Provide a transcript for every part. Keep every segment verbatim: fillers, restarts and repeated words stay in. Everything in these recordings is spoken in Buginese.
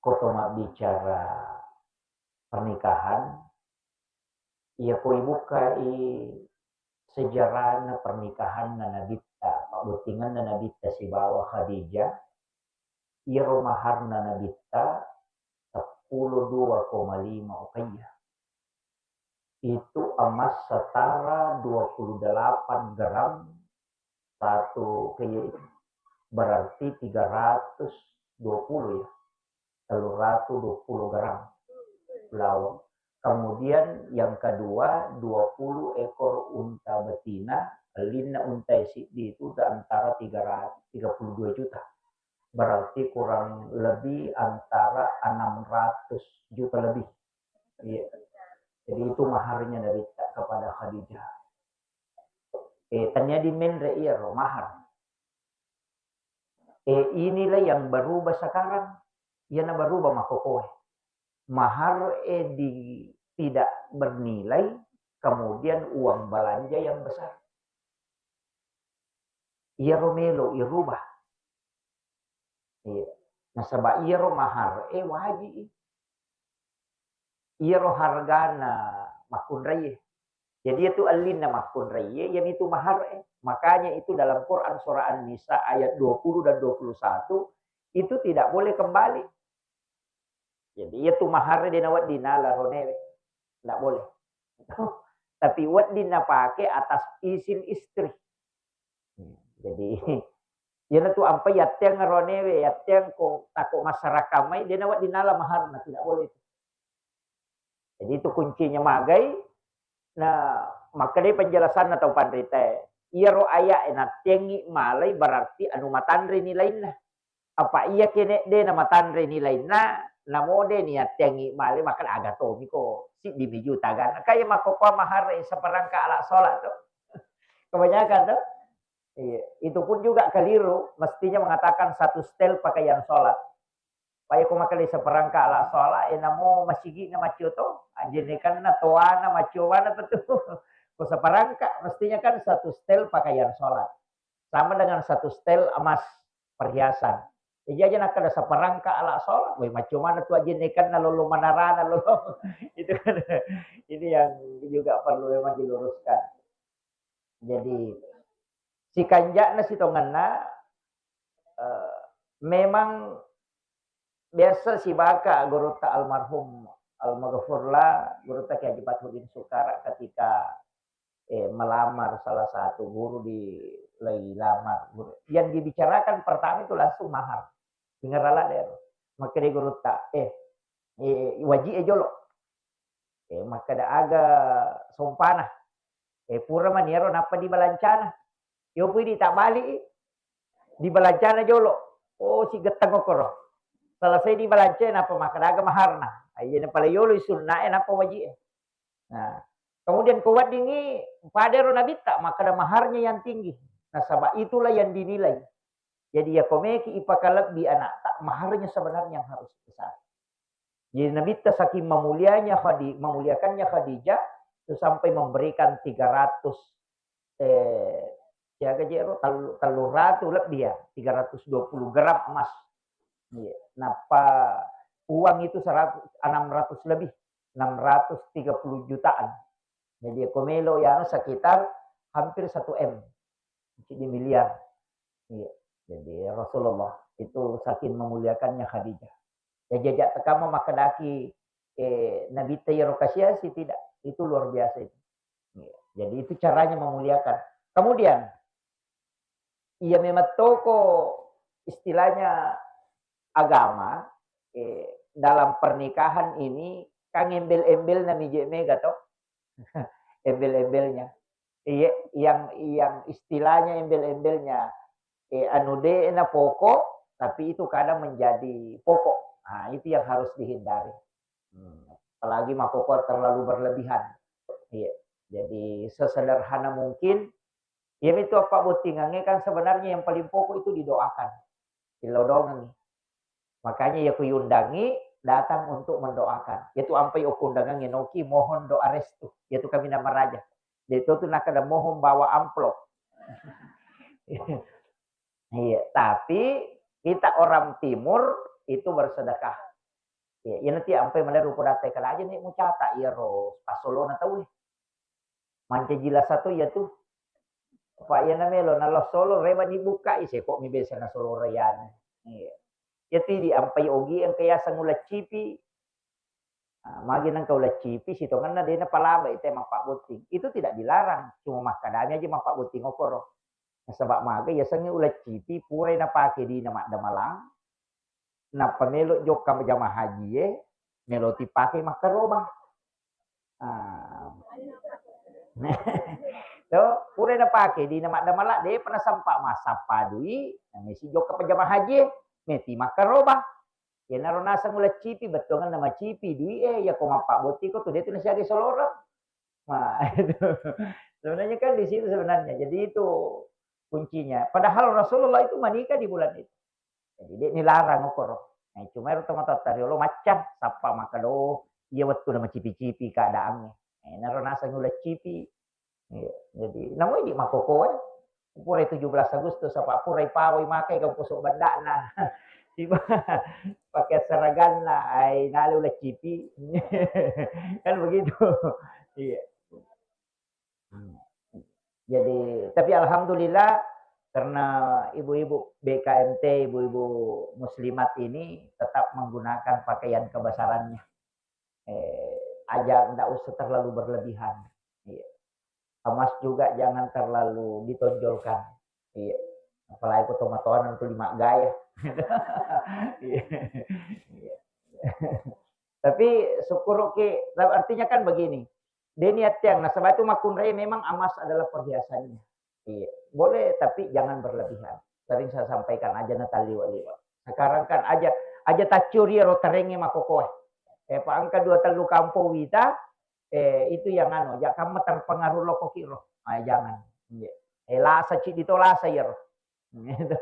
ko to mabbicara pernikahan, iya ko ibukkai sejarahna pernikahanna Nabitta, pabbottinganna Nabitta sibawa Khadijah, iyaro maharna Nabitta seppulo dua koma lima ukaya. Itu emas setara dua puluh delapan gram satu kilo itu. Berarti tiga ratus dua puluh ya. Tellung ratu dua puluh gram bawang. Kemudian yang kedua, dua puluh ekor unta betina, ellinna unta siddi itu antara tiga ratus, tiga puluh dua juta. Berarti kurang lebih antara enam ratus juta lebih. Iya. Jadi itu maharnya Nabitta kepada Khadijah. Eh, tania di menre iyaro mahar. Eh, inilah yang berubah sekarang. Iyana berubah makokoe. Mahar, eh, di, tidak bernilai, kemudian uang belanja yang besar. Iyaro melo irubah. Iya. Nasaba iyaro mahar, eh, waji. Iyaro hargana makkunraie. Jadi itu ellinna makkunraie, yang itu mahar, eh. Makanya itu dalam Quran surah An-Nisa ayat dua puluh dan dua puluh satu, itu tidak boleh kembali. Jadi itu mahar de nawedding nala ronewe. Tidak boleh. Tapi wedding napake atas izin istri. Jadi, iyanatu ampai yatteang ronewe, yatteang ko tako masyarakat mai, de nawedding nala maharna, tidak boleh itu. Jadi itu kuncinya magai, na makkedai penjelasanna tau panritae. Iyaro ayat e natteangi malai berarti anu matanre nilainna. Apa iya kene de namatanre nilainna, namo de niatteangi malai, maka aga tomi ko siddi mi juta gana. Kaya makkokoa mahar e seperangkat alat sholat tuh. Kebanyakan tuh. Iya, itu pun juga keliru, mestinya mengatakan satu setel pakaian sholat. Paya ko makkeda seperangkat alat sholat, eh, namo masigi'na macio to, ajennekanna toana macio mana betul. Ko seperangkat, mestinya kan satu setel pakaian sholat. Sama dengan satu setel emas perhiasan. Jadi aja nakkeda seperangkat alat sholat, woi macio mana tu ajennekanna lolo manarana lolo. Itu kan, ini yang juga perlu memang diluruskan. Jadi, sikanja'na sitongenna, eh, memang biasa sibaka gurutta almarhum, almaghfurlah, gurutta Kiai Haji Fathuddin Sukara ketika, eh, melamar salah satu guru di, lagi lamar guru. Yang dibicarakan pertama itu langsung mahar. Dengar ala deh. Makkeda gurutta, eh, eh, waji e jolo. Eh, makkeda aga sompana. Eh, pura maniaro nappa dibalancana. Yo pui ditabali, dibalancana jolo. Oh, si getteng okoro. Selesai dibalanca, nappa makkeda aga maharna. Ayyana pala yolo sunna e, nappa waji e. Nah, kemudian ko weddingngi padero nabitta, makkeda maharnya yang tinggi. Nasaba itulah yang dinilai. Jadi ya komeki ipakalebbi anakta, maharnya sebenarnya yang harus besar. Jadi Nabitta saking memulianya Khadi-, memuliakannya Khadijah, itu sampai memberikan tiga ratus, eh, siaga jero, tellu-, telluratu lebih ya, tiga ratus dua puluh gram emas. Iya. Nappa uang itu seratus, enam ratus lebih, enam ratus tiga puluh jutaan. Jadi, ko melo ya, anu, sekitar hampir satu M. Jadi miliar. Iya. Jadi Rasulullah itu saking memuliakannya Khadijah. Ya, jajak tekama makkedaki, eh, Nabitta yero kasiasi, tidak. Itu luar biasa itu. Iya. Jadi itu caranya memuliakan. Kemudian, iya memang toko istilahnya agama, eh, dalam pernikahan ini kan embel-embel na mije mega to. Embel-embelnya. Iya, yang, yang istilahnya embel-embelnya, eh, anu de na pokok, tapi itu kadang menjadi pokok. Nah, itu yang harus dihindari. Hmm, apalagi makoko terlalu berlebihan. Iya. Jadi sesederhana mungkin, iya itu apa bottingannya kan sebenarnya yang paling pokok itu didoakan. Ilodongengi. Makanya ya kuyundangi datang untuk mendoakan. Yaitu ampai okundangangi noki mohon doa restu. Yaitu kami nama raja. Jadi itu tuh nakada mohon bawa amplop. Iya, tapi kita orang timur itu bersedekah. Iya, iya nanti ampai malerru podatta kada aja ni mucata iyaro passolona tauwe. Mancaji lasa to iya tu. Apa iya namelo nallo solo reba dibuka ise kok mi biasa na solo rayana. Iya. Iya tu di ampai ogi engka yaseng ulaccipi. Nah, magi nengka ulaccipi sitongenna dena palaba ite mappabotting. Itu tidak dilarang, cuma makkadami aja mappabotting okoro. Nasaba maga yasengnge ulaccipi purai napake dina maddamalang, nappa melo jokka jamaah hajie, melo tipake makkarobang. Ah. To, purai napake dina maddamalang, depa nasempa massappa dui, namesi jokka jamaah hajie, meti makkarobang. Yenaro naseng ulaccipi, bettuangenna macipi dui e, yako mappabottiko tu detu nasiaga soloreng. Nah, itu. Sebenarnya kan di situ sebenarnya. Jadi itu kuncinya. Padahal Rasulullah itu menikah di bulan itu. Jadi dia nilarang okoro. Nah, cuma itu teman-teman riolo macca, sappa makkado, iya wettu na macipi-cipi keadaannya. Nah, naro naseng ulaccipi. Iya, jadi namoi di makkokkoe. Purai tujuh belas Agustus apa purai pawai makai kau kosok bedakna. Tiba pakai seraganna, ai nale ulaccipi. Kan begitu. Iya. Jadi, tapi alhamdulillah karena ibu-ibu B K M T, ibu-ibu muslimat ini tetap menggunakan pakaian kebesarannya. Eh, aja ndak usah terlalu berlebihan. Iya. Emas juga jangan terlalu ditonjolkan. Iya. Apalagi foto matoan itu lima gaya. Iya. Iya. Tapi syukur oke, artinya kan begini. Deni atiang, nasaba itu makkunrai memang emas adalah perhiasannya. Iya, boleh tapi jangan berlebihan. Sering saya sampaikan aja na taliwa-liwa. Sekarang kan aja aja tacuri ro terenge makokoe. Eh, pa engka dua tellu kampung wita, eh, itu yang anu, ya kamu terpengaruh loko kiro. Ah, jangan. Iya. Eh, lasa cidi to lasa ya ro. Gitu.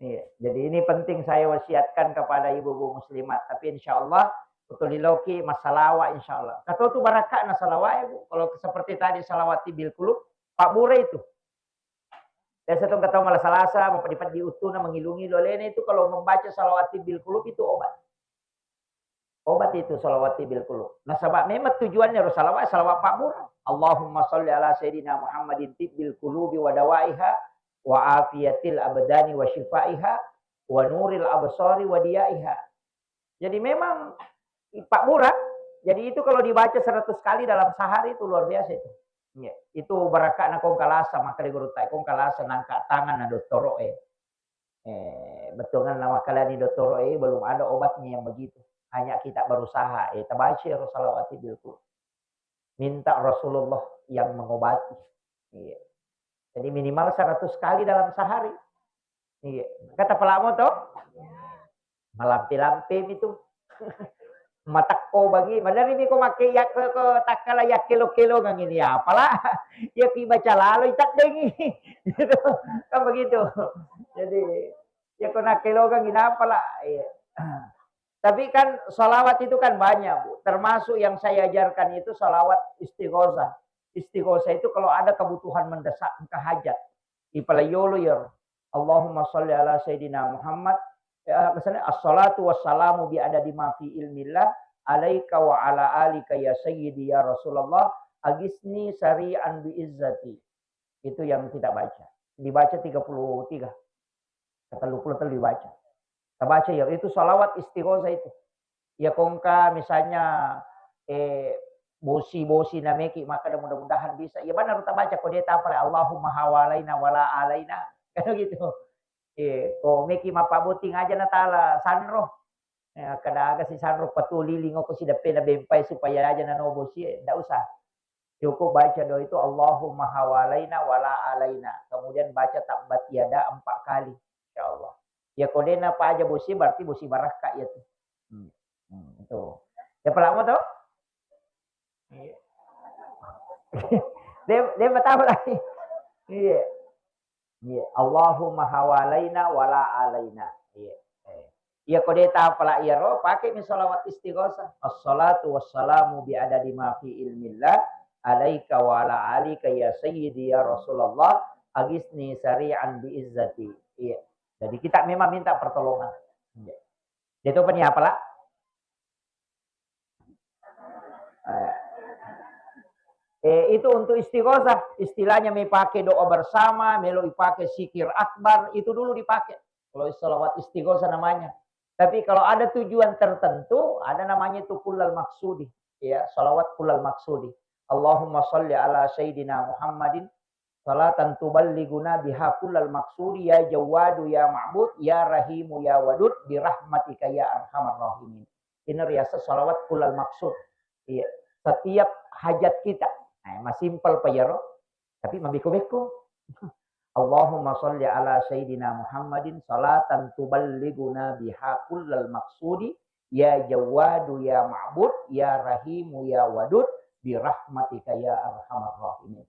Iya. Jadi ini penting saya wasiatkan kepada ibu-ibu muslimat. Tapi insya Allah betul loki massalawa insya Allah. Kata tu barakah na salawa ya bu. Kalau seperti tadi salawat tibil kulub, Pak Bure itu. Biasa tu kata malah salasa, mau peddi-peddi utuna mengilungi lolene itu kalau membaca salawat tibil kulub itu obat. Obat itu salawat tibil kulub. Nasaba memang tujuannya ro salawat, salawat Pak Bure. Allahumma salli ala sayyidina Muhammadin tibbil kulubi wa dawaiha wa afiyatil abdani wa syifaiha wa nuril absari wa diyaiha. Jadi memang Pak Bure, jadi itu kalau dibaca seratus kali dalam sehari itu luar biasa itu. Iya, itu barakah na kong kalasa, maka di guru tak kong kalasa nangka tangan na dottoro eh. Eh, betul kan nama kalian di dottoro eh belum ada obatnya yang begitu. Hanya kita berusaha, eh, tabaca ro salawat tibil kulub. Minta Rasulullah yang mengobati. Iya. Jadi minimal seratus kali dalam sehari. Iya. Kata pelamu to? Malampe-lampe mi tu. Matakko bangi. Madari mi ko make yak ko, ko takkala yak kelo-kelo ngangi ni apala. Ya ki baca lalo itak dengi. Gitu. Kan begitu. Jadi ya ko nakkelogang inapala. Iya. Tapi kan salawat itu kan banyak, Bu. Termasuk yang saya ajarkan itu salawat istighosah. Istighosah itu kalau ada kebutuhan mendesak, engka hajat. Ipala yolo ya. Allahumma salli ala sayyidina Muhammad. Ya, misalnya, assalatu wassalamu bi adadi ma fi ilmillah alaika wa ala alika ya sayyidi ya Rasulullah agisni sari'an bi izzati. Itu yang kita baca. Dibaca tiga puluh tiga. Telu puluh telu dibaca. Tabaca ya, itu salawat istighosah itu. Ya kongka misalnya eh bosi-bosi nameki maka mudah-mudahan bisa. Ya benar tabaca kode tapare Allahumma hawalaina wala alaina. Kan gitu. Eh, ko meki mappaboting aja na tala sanro. Eh, kada aga si sanro patu liling ko si deppe na bempai supaya aja na no bosi, eh, ndak usah. Cukup baca doa itu Allahumma hawalaina wala alaina. Kemudian baca tabbat yada empat kali. Insya Allah. Ya kodena apa aja bosi berarti bosi barakka ya tuh. Hmm. Hmm, itu. Ya pelamu tuh? Iya. Dia dia pertama lagi. Iya. Iya, Allahumma hawalaina wala alaina. Iya. Eh. Iya kode tapala iyaro, pake mi salawat istighosah. Assalatu wassalamu bi adadi ma fi ilmillah alaika wa ala alika ya sayyidi ya Rasulullah agisni sari'an bi izzati. Iya. Jadi kita memang minta pertolongan. Iya. Dia tu apa ni apala? Eh, itu untuk istighosah, istilahnya mepake doa bersama, melo ipake zikir akbar, itu dulu dipake. Kalau salawat istighosah namanya. Tapi kalau ada tujuan tertentu, ada namanya itu kullal maksudi. Ya, salawat kullal maksudi. Allahumma salli ala sayyidina Muhammadin salatan tuballighuna biha kullal maksudi ya Jawwadu ya Ma'bud ya Rahimu ya Wadud birahmatika ya arhamar rahimin. Ini riasa salawat kullal maksud. Iya, setiap hajat kita. Nah, masimpel pa iyaro, tapi mabeko-beko. Allahumma salli ala sayyidina Muhammadin salatan tuballighuna biha kullal maksudi ya Jawwadu ya Ma'bud ya Rahimu ya Wadud birahmatika ya arhamar rahimin.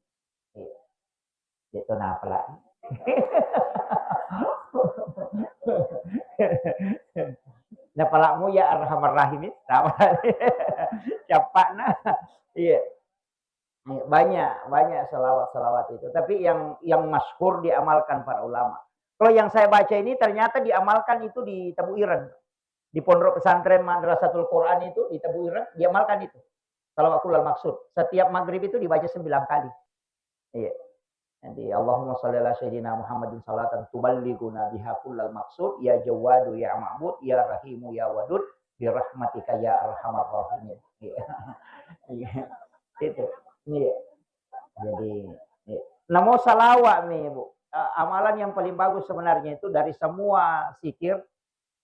Iya. Itu napala. Napalamu ya arhamar rahimin. Capakna. Iya. Banyak, banyak salawat-salawat itu. Tapi yang yang masyhur diamalkan para ulama. Kalau yang saya baca ini ternyata diamalkan itu di Tebu Ireng. Di Pondok Pesantren Madrasatul Quran itu di Tebu Ireng diamalkan itu. Salawat kullal maksud. Setiap maghrib itu dibaca sembilan kali. Iya. Jadi Allahumma shalli ala sayyidina Muhammadin salatan tuballighuna biha kullal maksud ya Jawwadu ya Ma'bud ya Rahimu ya Wadud birahmatika ya arhamar rahimin. Iya. Iya. Itu. Iya. Jadi, iya. Namo salawat nih, Bu. Eh, amalan yang paling bagus sebenarnya itu dari semua zikir,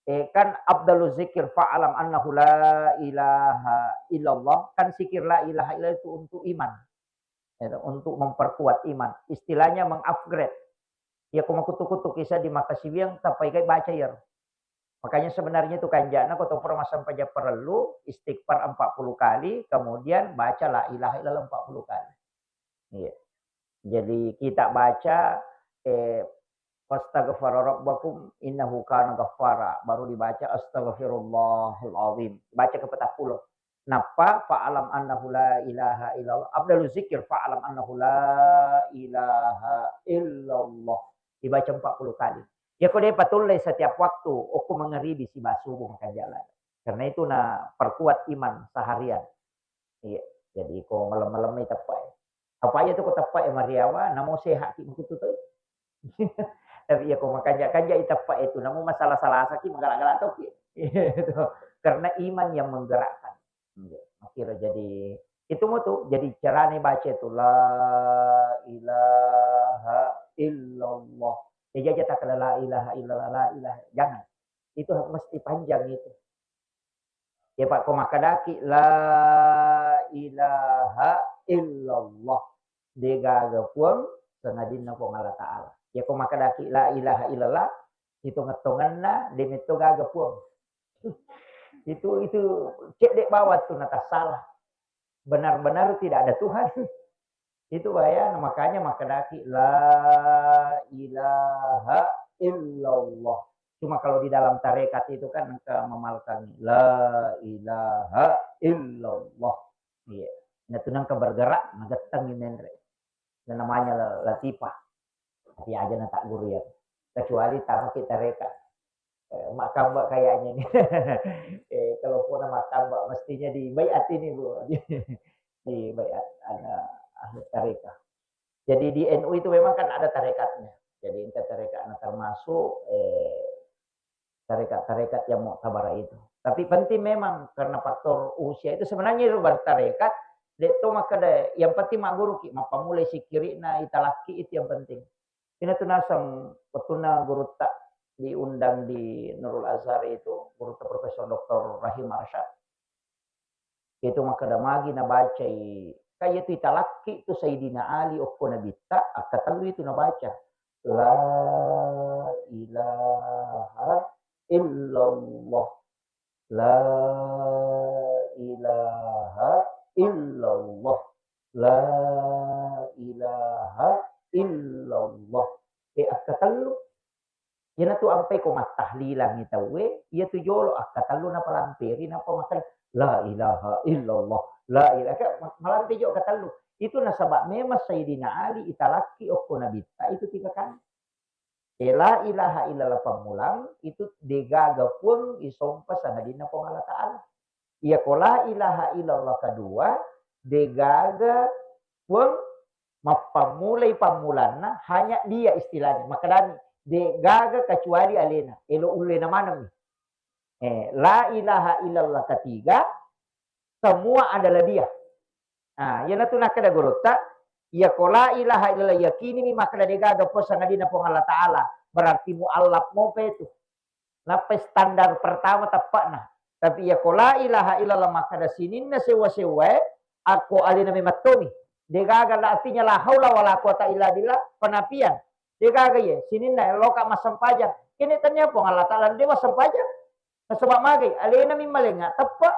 eh, kan afdalu zikir fa'lam annahu la ilaha illallah, kan zikir la ilaha illallah itu untuk iman. Ya, untuk memperkuat iman. Istilahnya mengupgrade. Ya, ko makutu-kutu kisah di Makasiwiang, tappa igai baca iyaro. Makanya sebenarnya itu kanjana ko to pura massempajang parellu, istighfar empat puluh kali, kemudian baca la ilaha illallah empat puluh kali. Iya. Jadi kita baca, eh, "Fastaghfara rabbakum innahu kana ghaffara", baru dibaca "Astaghfirullahal azim". Baca ke petappulo. Nappa "Fa'lam annahu la ilaha illallah". Afdalu zikir "Fa'lam annahu la ilaha illallah". Dibaca empat puluh kali. Ya ko de patullei setiap waktu, okko mangaribi siba subuh makanja lada. Karena itu na perkuat iman seharian. Iya, jadi ko malem-malem iteppe. Apa iya tu ko teppe mariawa, namo sehat ki makutu tu. Tapi iya ko makanja-kanja iteppe itu, namo masalah-salah saki magala-gala toki. Itu. Karena iman yang menggerakkan. Iya, akhirnya jadi itu mau tuh, jadi carane baca itu la ilaha illallah. Jadi aja tak ada la ilaha illallah, la ilaha. Jangan. Itu mesti panjang itu. Ya, Pak, ko makkadaki, "La ilaha illallah." De gaga puang sangadinna Puang Allah Ta'ala. Ya, ko makkadaki, "La ilaha illallah," hitung-hitunganna de metto gaga puang. Itu, itu cedde bawang tu natassalah. Benar-benar tidak ada Tuhan. Itu bahaya, makanya makkedaki, "La ilaha illallah." Cuma kalau di dalam tarekat itu kan engka memalkangi, "La ilaha illallah." Iya. Nah, itu nengka bergerak, nagettengi menre. Dan namanya la-, latifah. Tapi aja na tak guru ya. Kecuali tamu kita reka. Eh, makkamba kayaknya ini. Eh, kalau pun makkamba mestinya di baiat ini, Bu. Di baiat ada ahli tarekat. Jadi di N U itu memang kan ada tarekatnya. Jadi engka tarekatna termasuk, eh, tarekat-tarekat yang muktabar itu. Tapi penting memang karena faktor usia itu sebenarnya itu bertarekat, dek to makkeda yang penting magguruki, mappamulai sikkiri'na italakki itu yang penting. Ina tu naseng wettunna gurutta diundang di Nurul Azhar itu, gurutta Profesor Doktor Rahim Arsyad. Itu makkeda magi nabacai, ka iya tu italakki tu Sayyidina Ali okko Nabitta, akkatellu itu nabaca. La ilaha illallah. La ilaha illallah. La ilaha illallah. Eh, akkatellu. Iyanatu ampai ko mattahlilangngi tauwe, iyatu jolo akkatellu napalamperi, nappa makkeda, "La ilaha illallah, la ilaha," ka-, ma-, malampe jo akkatellu. Itu nasaba memang Sayyidina Ali italakki okko Nabitta itu tiga kali. Eh, la ilaha illallah pammulang itu degaga pun isompa sangadinna Puang Allah Ta'ala. Iya ko la ilaha illallah kedua, degaga Puang mappammulai pammulanna hanya dia istilahnya. Makkedami, de gaga kecuali alena, elo ullena manengmi. Eh, la ilaha illallah ketiga, semua adalah dia. Nah, iyanatu nakkeda gurutta, iya ko la ilaha illallah yakinini makkeda de gaga puang sangadinna Puang Allah Ta'ala, berarti muallaf mopa itu. Nappai standar pertama teppa'na. Tapi iya ko la ilaha illallah makkeda sininna sewa-sewae, akko alena memettomi. De gaga la, artinya la haula wala quwata illa billah, penapian. De gaga iye, sininna eloka massempajang. Kene tania Puang Allah Ta'ala de massempajang. Nasaba magai, alena mi malenga teppe.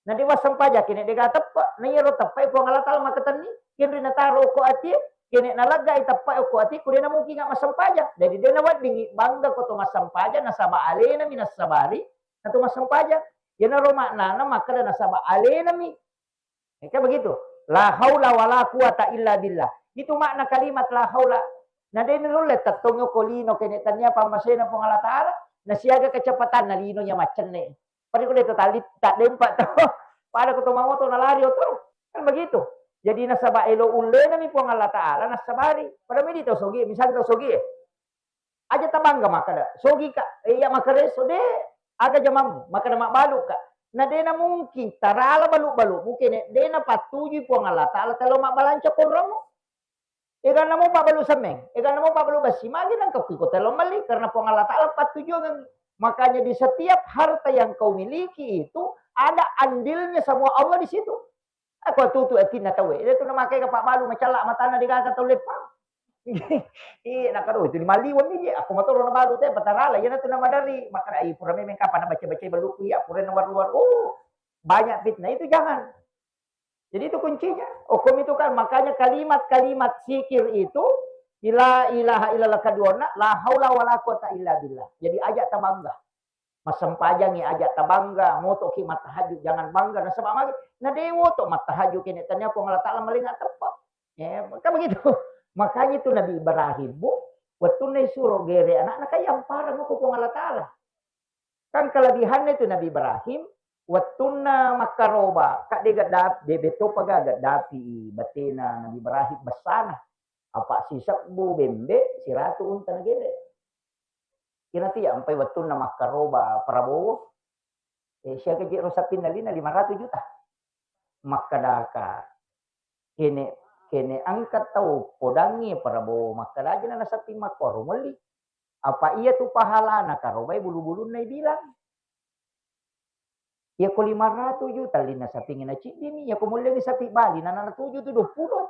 Na de massempajang kene de gaga teppe. Na iyaro teppe Puang Allah Ta'ala makkatenni, kenri nataro ko atie, kene naleggai teppe ko atie, ku de namungkinga massempajang. Jadi de naweddingi bangga ko to massempajang, nasaba alena mi nassabari, na to massempajang. Iyanaro maknana makkeda nasaba alena mi. Eka begitu. La haula wala quwata illa billah. Itu makna kalimat la haula. Na de nulle tettongi ko lino kene tania pammasena Puang Allah Ta'ala, na siaga kecepatanna lino iya maccenne. Pada ko de to tali, tak dempa to. Pada ko to mamoto nalari oto. Kan begitu. Jadi nasaba elo ullena mi Puang Allah Ta'ala, nassabari. Pada medi tau sogi, misalnya tau sogi. Aja tabangga makkeda, "Sogi ka, eh, iya makkareso de, aga jamammu?" Makkeda, "Mabbalu ka." Na de namungkin tarala balu-balu, mungkin de napattujui Puang Allah Ta'ala telo mabbalanca konromu. Eganna mo pabbalu semmeng, eganna mo pabbalu bessi, magi nangka kuiko telo melli, karena Puang Allah Ta'ala pattujuangengngi. Makanya di setiap harta yang kau miliki itu ada andilnya semua Allah di situ. Ako tutu atinna tauwe. Iya tu namakai ka pabbalu macalla matanna de gaga tau leppang. Iya nakaro itu lima liweng ni je. Aku matoro nabalu te patarala. Iya natu namadari. Makana ai pura memeng kapan nabaca-baca baluku iya pura nawaru-waru. Oh, banyak fitnah itu jangan. Jadi itu kuncinya. Hukum itu kan makanya kalimat-kalimat zikir itu la ilaha illallah keduana la haula wala quwata illa billah. Jadi aja tabangga. Massempajangngi aja tabangga, motoki mattahajud jangan bangga, nasaba magi? Na de woto mattahajud kene tania Puang Allah Ta'ala malenga teppe. Eh, kan begitu. Makanya itu Nabi Ibrahim, Bu, wettunna isuro gere anakna kan yampareng ko Puang Allah Ta'ala. Kan kelebihannya itu Nabi Ibrahim, wettunna makkaroba, kak de gadda-, de bettopa ga gaddapi batena Nabi Ibrahim bessana. Apa sisebbu bembe, siratu unta nagere. Iyana tu iya ampai wettunna makkaroba Prabowo, eh, siaga je ro sappinna lina, lima ratus juta. Makkedaka, kene, kene engka tau podangngi Prabowo makkeda aja na sapping makkuaro melli. Apa iya tu pahalana karobai bulu-bulunna ibilang. Iya ko lima ratus juta lina sapingnge na ciddimi, iya ko mullengi sapi Bali na, na tuju tu dua puluh.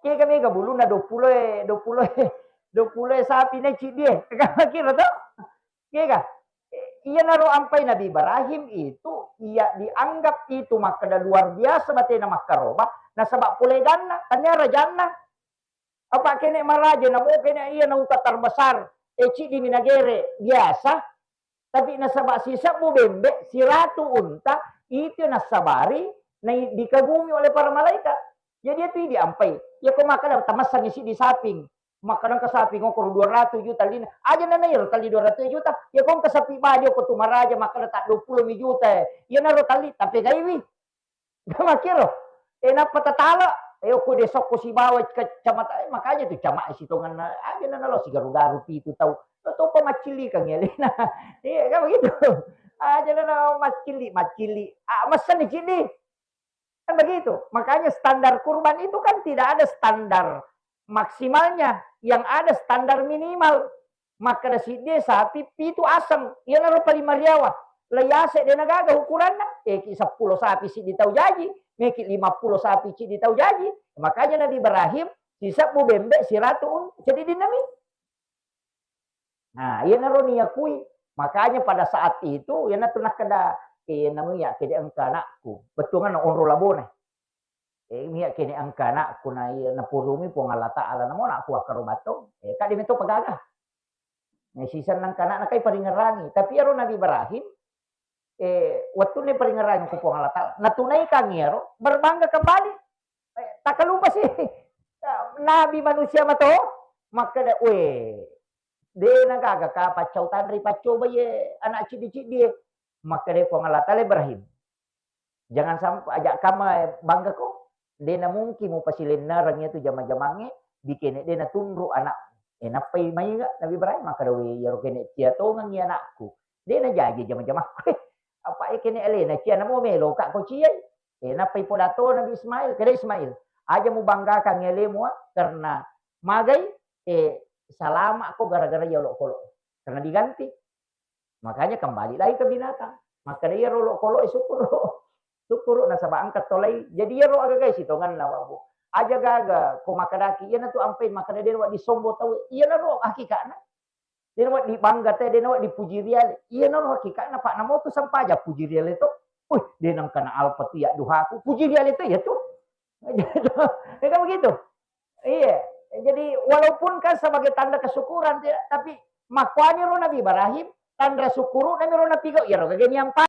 Kega mega buluna dua puluh e, dua puluh e, dua puluh e sapi na ciddie. Kira to? Kega? Iyanaro ampai Nabi Ibrahim itu, iya dianggap itu makkeda luar biasa batena makkaroba, nasaba poleganna, tania rajanna. Apa kene maraja, namo kene iya na unta terbesar, e ciddimi nagere biasa, tapi nasaba sisebbu bembe, siratu unta, itu nassabari na dikagumi oleh para malaikat. Jadi itu diampai. Iya ko makkeda tamassangi siddi saping. Makkeda engka saping okoro dua ratus juta lina. Aja na nairo tali dua ratus juta. Iya ko engka sapi Bali ko tu maraja makkeda ta dua puluh mi juta. Iyanaro tali tapegaiwi. Makkiro. Eh, nappa tatala. Eh, okko desokko sibawa kecamatan, eh, makanya tu camat sitonganna aja na nalo sigaru-garu pitu tau. Lo topa maccillikang ya lena. Iya, kan begitu. Aja na, na maccilli, maccilli. Ah, messani cilli. Kan begitu. Makanya standar kurban itu kan tidak ada standar maksimalnya. Yang ada standar minimal. Makkeda siddi sapi pitu aseng, iyanaro paling mariawa. Laiase de nagaga ukuranna, eki seppulo sapi siddi tau jaji, meki lima puluh sapi siddi tau jaji. Makanya Nabi Ibrahim sisebbu bembe siratu un-, jadi dinami. Nah, iyanaro niakui. Makanya pada saat itu, iyanatu nakkeda, eh, namu ya kede engka anakku. Bettuanna onro labona. Eh, miya kene engka anakku na iya napurumi Puang Allah Ta'ala, namo anakku akkarobatto. Eh, kak de meto pagaga. Eh, sisenna engka anakna kai paringerangi. Tapi ero Nabi Ibrahim, eh, wettunna paringerangi ku Puang Allah Ta'ala, natunaikangi ero, berbangga kembali. Eh, takalupa si Nabi manusia mato, makkeda, "Weh, de nagaga ka paccau tanri paccoba ye anak ciddi-ciddi e." Makkeda Puang Allah Ta'ala, "Ibrahim, jangan sampai aja kama bangga ko." De' na mungkin mupasilennereng iyatu jama-jamangnge, dikene de' natunru' anakmu. E, nappai maiga Nabi Ibrahim makkeda, "We, iyaro kene cia tongengngi anakku. De' najaji jama-jamangku." Apa e kene alena cia namo meloka ko ciai. E, nappai podato Nabi Ismail, keda Ismail, "Aja mubanggakan alemu, ah, karena magai, e, salama ko gara-gara iya olokolo. Karena diganti." Makanya kembali lagi ke binatang. Makkeda iyaro olokolo e, syukuru. Syukuru nasaba engka tolai. Jadi iyaro agagai sitongenna, Pak Bu. Aja gaga ko makkedaki, iyanatu ampai makkeda de' nawedding sombo tau. Iyanaro hakikatna. De' nawedding bangga te, de' nawedding puji riale. Iyanaro hakikatna, Pak, namotu sempaja puji riale to. Wih, de' nengka na alpa tu ya duhaku. Puji riale to ya tu. Ya kan begitu? Iya. Jadi walaupun kan sebagai tanda kesyukuran, tidak, tapi makkuani ro Nabi Ibrahim, tanda syukuru nami ro napigau, iyaro gaga niampa.